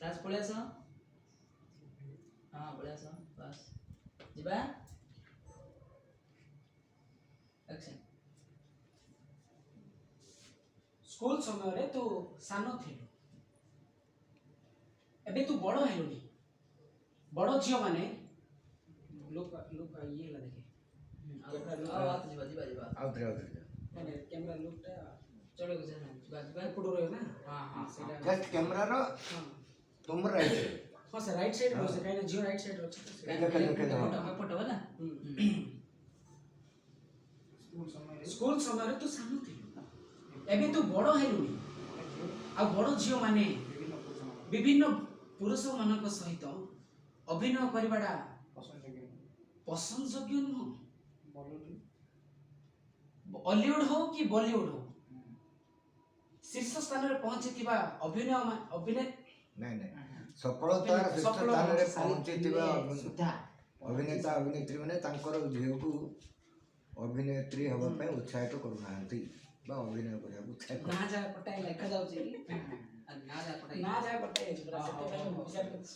ରାଜ, ପଳେଇ ଆସ। ହଁ, ପଳେଇ ଆସ, ବାସ୍, ଯିବା। ଆକ୍ସନ୍। ସ୍କୁଲ ସମୟରେ ତୁ ସାନ ଥିଲୁ, ଏବେ ତୁ ବଡ଼ ହେଲୁଣି। ବଡ଼ ଝିଅମାନେ, ଲୁକ୍ ଲୁକ୍ ଇଏ ହେଲା ଦେଖେ। ଆଉ ଆଉ ଯିବା, ଯିବା, ଯିବା। ଆଉଥରେ, ଆଉଥରେ ଯା। ମାନେ କ୍ୟାମେରା ଲୁକ୍ଟା ଚଳିବ, କିଛି ନାହିଁ, ଯିବା, ଯିବା। ଏପଟୁ ରହିବ ନା? ହଁ। ସେଇଟା। ଜଷ୍ଟ କ୍ୟାମେରାର ହଁ। ତୁମର ରାଇଟ୍ ସାଇଡ୍। ହଁ ସାର୍, ରାଇଟ୍ ସାଇଡ୍ ବସେ, କାହିଁକିନା ଝିଅ ରାଇଟ୍ ସାଇଡ୍ ଅଛି ତ ସେଇଟା। ଦେଖ, ଦେଖ, ଦେଖ। ଏପଟ, ଏପଟ ହେଲା। ହୁଁ। ସ୍କୁଲ ସମୟରେ ତୁ ସାନ ଥିଲୁ, ଏବେ ତୁ ବଡ଼ ହେଲୁଣି। ଆଉ ବଡ଼ ଝିଅମାନେ ବିଭିନ୍ନ ପୁରୁଷମାନଙ୍କ ସହିତ ଅଭିନୟ କରିବାଟା ପସନ୍ଦଯୋଗ୍ୟ ନୁହଁ। ଅଲିଉଡ ହଉ କି ବଲିଉଡ ହଉ, ଶୀର୍ଷ ସ୍ଥାନରେ ପହଞ୍ଚିଥିବା ଅଭିନୟ ନାଇଁ ନାଇଁ, ସଫଳତାର ଶୀର୍ଷ ସ୍ଥାନରେ ପହଞ୍ଚିଥିବା ସୁଦ୍ଧା ଅଭିନେତା ଅଭିନେତ୍ରୀ ମାନେ ତାଙ୍କର ଝିଅକୁ ଅଭିନେତ୍ରୀ ହେବା ପାଇଁ ଉତ୍ସାହିତ କରୁନାହାନ୍ତି ବା ଅଭିନୟ କରିବାକୁ ଉତ୍ସାହିତ ନା ଯାହା କଟା ଲେଖା ଯାଉଛି କି ନା ଯାହା କଟା ନା ଯାହା କଟା ଯାଇଛି ପୁରା, ସେଥିପାଇଁ ମୁଁ ବିଚାର କରୁଛି।